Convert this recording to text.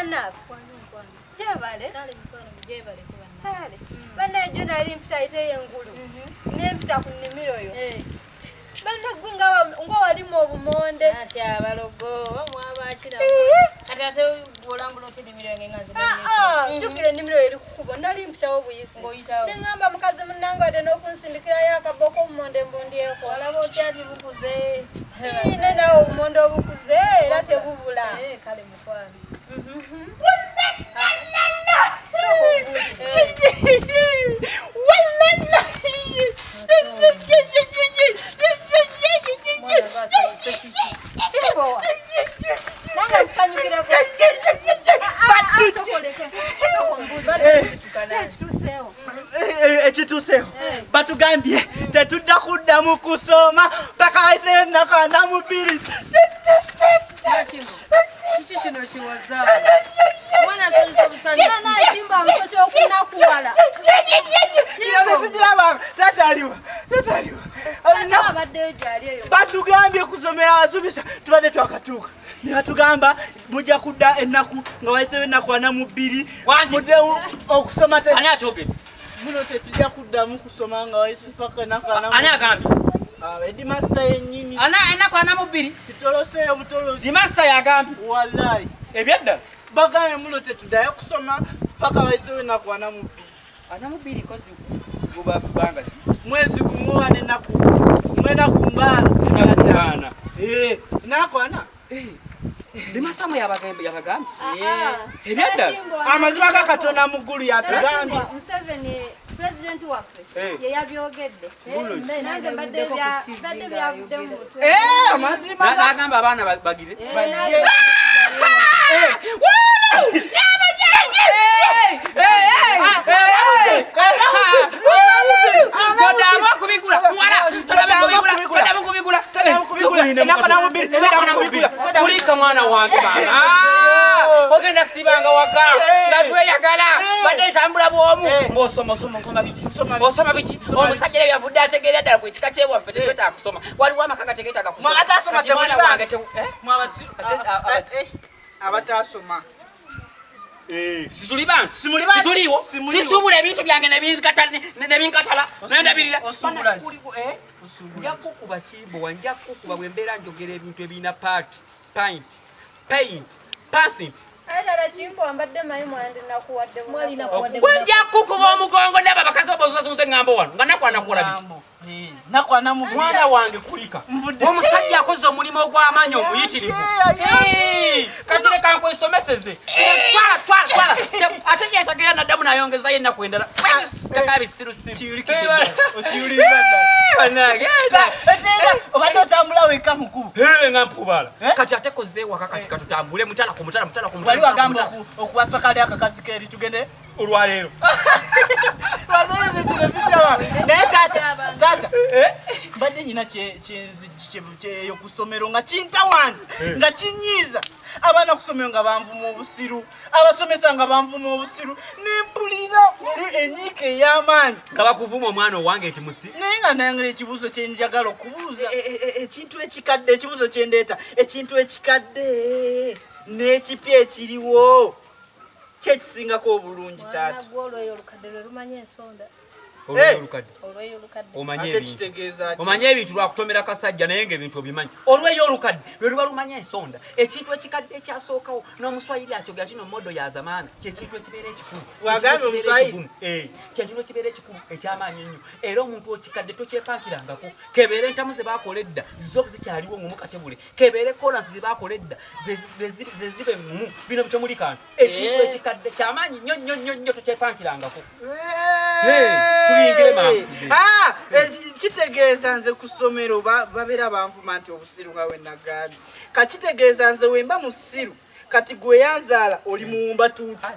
Munaku. Gyebale. Kale. Bannaye jjo nali mpita ayiteyo engulu. Ne mpita ku nnimiro yo. Banna gwe nga walimu obumonde. Ati abalogo mwabakira. Kati ate gwolambula otya ennimiro yange nga nze Ah, ah, jjukira ennimiro yo eri ku kkubo nali mpitawo buyisi. Ng'oyitawo. Ne ŋŋamba mukazi munnange wadde n'okunsindikirayo akabbo k'obumonde mbundyeko. Olaba otya ati bukuze. Ii, ne naawe obumonde obukuze era tebubula. Eh, kale mukwano. Mwana gwasanyuse kiki? Kimbowa. Nange nkusanyukireko. Sokoleke. Badde situka Ki nange. ekituuseewo? Ekituuseewo batugambye tetudda kuddamu kusoma paka wayiseyo ennaku 42. Kimbo. Kiki kino kiwoza? Omwana asanyusa obusanyusi. Banaye Kimbowa mu kifo ky'okunakuwala. Kiraba taata aliwa, taata aliwa. Ate abaddeyo gy'ali eyo. Batugambye kusomera abasomesa tubadde twakatuuka ne batugamba mujja kudda ennaku nga wayiseyo ennaku 42 Wangi. muddewo okusoma Ani akyogedde? Muno tetujja kuddamu kusoma nga wayise paka ennaku ana. Ani agambye? Headmaster yennyini. Ana ennaku 42. Sitoloseeyo butolosi. Headmaster yagambye. Wallahi. Ebyaddala. Bagambye muno tetuddayo kusoma paka wayiseyo ennaku 42. 42 kozi guba kubanga ki? Mwezi gumu oba n'ennaku mwenaku nga 5. Eh, ennaku 40. Headmaster mwe yabagambye yabagambye. Ah, ah. Ebyaddala. Kimbowa, Amazima ga Katonda mu ggulu yatugambye. Kimbowa, Museveni pulezidenti waffe Eh. ye yabyogedde. Nange mbadde mbadde byavudde mu mutwe. Eh, amazima ga N'agamba abaana bagire. Eh, Toddamu okubigula muwala, toddamu okubigula, toddamu okubigula. Ennaku 42, Toddamu okubigula. Kulika mwana wange maama. Ogenda sibanga waka nga tweyagala badde ntambula bw'omu ng'osoma osoma osoma biki osoma biki omusajja era byavudde ategeera ddala ku ekika kyewaffe tetwetaaga kusoma waliwo amaka nga tegeetaaga kusoma. Mwabatasoma Kati mwana temuli wange bantu. eh? Abatasoma. Situli bantu. Simuli bantu. Situliwo. Simuliwo. Sisuubula ebintu byange nebinkatala nendabirira. Osuubula ki? Nja kukuba kimbowa, nja kukuba bwe mbeera njogera ebintu ebirina part, pint, paint, pasint. Aye ddala Kimbowa mbadde manyi mwandinakuwadde Mwalina bunaku. kuwadde Gwe nja kukuba omugongo ndaba abakazi obozunzunze ŋŋambo wano nga nakwanakukola biki. Nnaku 42. Mwana wange kulika. Nvudde. Omusajja akoze omulimu ogw'amaanyi omuyitirivu. Kati leka nkwesomeseze. Twala twala twala. Ate yeetagira naddamu nayongezayo ennaku endala. Taka bisirusiru. Okiwuliriza ddala. Bannange. Obadde otambula wekka mukubo. Nga mpubaala. Eh? Kati ate koze waka kati katutambule mutala ku mutala mutala ku mutala. Wali wagamba mutala. okuwasa kali akakazi keri tugende Olwaleero. Lwaleero kino sikiraba. Naye taata, taata, mbadde nyina kyeyo ku ssomero nga kintawaanya, nga kinyiiza. Abaana ku ssomero nga banvuma obusiru, abasomesa nga banvuma obusiru, nempulira muli enyiika ey'amaanyi. Nga bakuvuma omwana owange nti musi. Naye nga nayangala ekibuuzo kye njagala okubuuza. Ekintu ekikadde, ekibuuzo kye ndeeta, ekintu ekikadde n'ekipya ekiriwo ki ekisingako obulungi Mwana taata? gwe olweyo olukadde lwe lumanya ensonda. Olweyo olukadde. Olweyo olukadde. Omanye Ate ebintu. kitegeeza ki? Omanye ebintu lwakutomera kasajja naye ng'ebintu obimanyi. Olweyo olukadde lwe luba lumanya ensonda. Ekintu ekikadde ekyasookawo n'omuswayiri akyogera kino modo ya zamaani. Kyekintu ekibeera ekikulu. Wagambye Kyekintu ekibeera omuswayiri? ekigumu. Kyekintu ekibeera ekikulu eky'amaanyi ennyo. Era omuntu okikadde tokyepankirangako. Kebeere entamu ze baakola edda zo zikyaliwo ngumu katebule. Kebeere kolansi ze baakola edda ze ziba engumu. Bino bitomuli kantu. Ekintu ekikadde ky'amaanyi nnyo nnyo nnyo nnyo tokyepankirangako. Tuyingire mangu. Kitegeeza nze ku ssomero babeera banvuma nti obusiru nga we nagambye. Kakitegeeza nze wemba musiru kati gwe yanzaala oli muwumba tuutu.